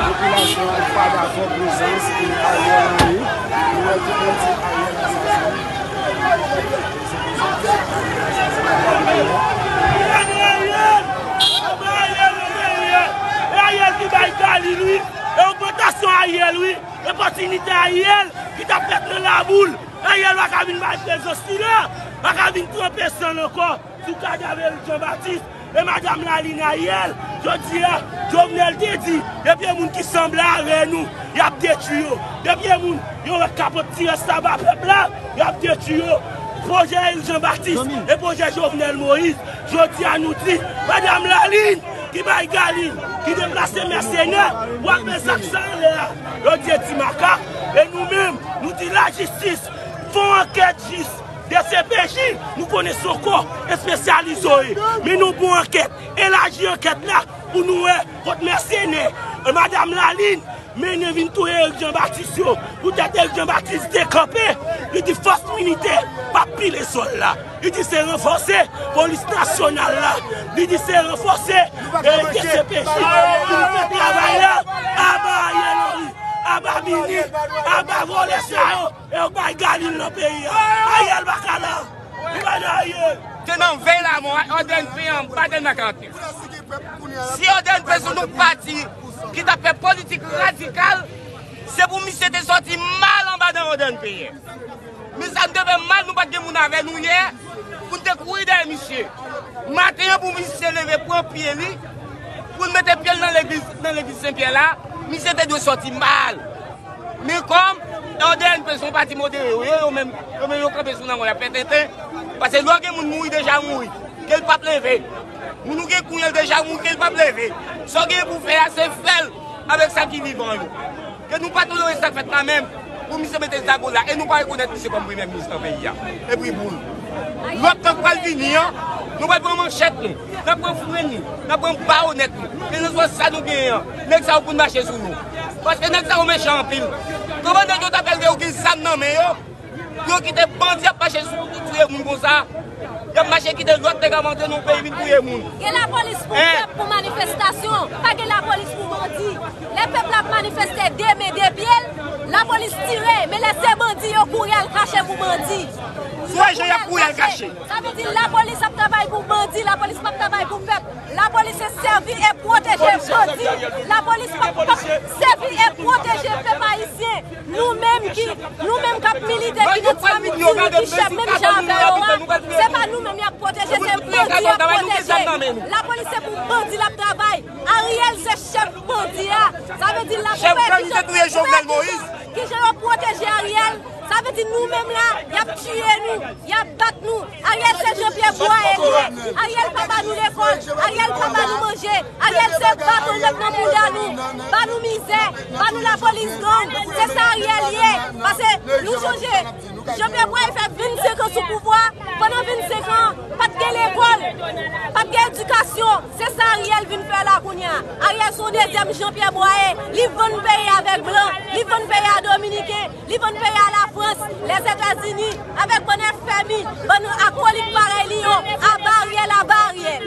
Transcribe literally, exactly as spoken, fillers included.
Popilasyon an pa dakò prezans Ariel Henry. Nou wè tout moun di Ariel asasen. Ariel! Ariel! Ariel! E Ariel ki bay Galil, wi. E ogmantasyon Ariel, wi. Opòtinite Ariel ki t ap fèt nan laboul. Ariel pa ka vin bay prezans li la. Pa ka vin tranpe san l ankò sou kadav Eric Jean Baptiste e Madam Laline Ariel. Jodi a, Jovenel te di, depi e moun ki sanble avè nou, y ap detwi yo. Depi e moun yo wè k ap tire saba pèp la, y ap detwi yo. Pwojè Eric Jean Baptiste e pwojè Jovenel Moïse. Jodi a nou di, Madam Laline ki bay Galil, ki deplase mèsenè pou ap met zak sa anlè a. Yo di e ti makak, e nou menm, nou di lajistis, fè yon ankèt jis. D C P J, nou konnen se yon kò espesyalize yo ye. Men nou bon ankèt, elaji ankèt la pou nou wè kot mèsenè, e, Madam Laline mennen vin touye Eric Jean Baptiste yo. Poutèt Eric Jean Baptiste dekanpe, li di fòs militè p ap pile sòl la. Li di se ranfòse polis nasyonal la. Li di se ranfòse, e, D C P J pou nou fè travay la. Aba Ariel Henry, aba minis, aba vòlè sa yo. E yo bay Galil nan peyi a. Ariel pa ka la. Nou pa nan Ariel. Te nan vèy lamò, òdèn peyan, baden nan karantèn. Si òdèn pe sou nou pati ki t ap fè politik radikal, se pou misye te sòti mal anba nan òdèn peyan. Men sa n te fè mal, nou pa t gen moun avè nou yè pou n te kouri dèyè misye. Maten an, pou misye leve, pran pye li, pou l mete pye l nan legliz, nan legliz Sen Pyè la, misye te dwe sòti mal. Men kòm O D N P se yon pati modere yo ye, yo menm, yo menm yo kanpe sou nan mò y ap fè tenten. Paske lè w gen moun mouri, deja mouri, ke l p ap leve. Moun ou gen kounya l deja mouri, ke l p ap leve. Sa w gen pou fè a, se fè l avèk sa ki vivan yo. Ke nou pa tolere sa k fèt la menm, pou misye mete zago la, e nou pa rekonèt misye kòm premye minis nan peyi a. Epi boul. Lòt tan k pral vini an, nou pral pran manchèt nou, n ap pran frenn nou, n ap pran bayonèt nou. Kèlkeswa sa nou genyen an, nèg sa yo konn mache sou nou. Paske nèg sa yo mechan anpil. Kòmandan Joseph Elvè yo gen zam nan men yo, pou yo kite bandi ap mache sou, touye moun konsa. Y ap mache kite lòt nèg ap antre nan yon peyi vin touye moun. Gen lapolis pou pèp, pou manifestasyon. Pa gen lapolis pou bandi. Lè pèp la ap manifeste de men de pye l, lapolis tire, men lè se bandi, yo kouri al kache pou bandi. Sou jan y ap kouri al kache. Sa vle di lapolis ap travay pou bandi, lapolis p ap travay pou pèp. Lapolis se sèvi e pwoteje bandi. Lapolis p ap, p ap sèvi e pwoteje pèp ayisyen. Nou menm ki, nou menm k ap milite, ki nan ti mamit, ti nou ki chèf, menm jan avè yo a, se pa nou menm y ap pwoteje, se bandi y ap pwoteje. Lapolis se pou bandi l ap travay. Ariel se chèf bandi a. Sa vle di la, ou wè ki jan, ou wè ki jan, ki jan yo pwoteje Ariel. Sa vle di nou menm la, y ap tiye nou, y ap bat nou. Ariel se Jean Pierre Boyer li ye. Ariel pa ba nou lekòl. Ariel pa ba nou manje. Ariel se baton nèg nan bouda nou. Ba nou mizè. Ba nou lapolis gang. Se sa Ariel ye. Paske nou chonje, Jean Pierre Boyer fè vennsenk an sou pouvwa. Pandan vennsenk an, pa t gen lekòl. Pa t gen edikasyon. Se sa Ariel vin fè la kounye a. Ariel se yon dezyèm Jean Pierre Boyer. Li vann peyi avèk blan. Li vann peyi a Dominiken. Li vann peyi a Lafrans, Lèzetazini, avèk bann F M I, bann akolit parèy li yo, aba Ariel, aba Ariel.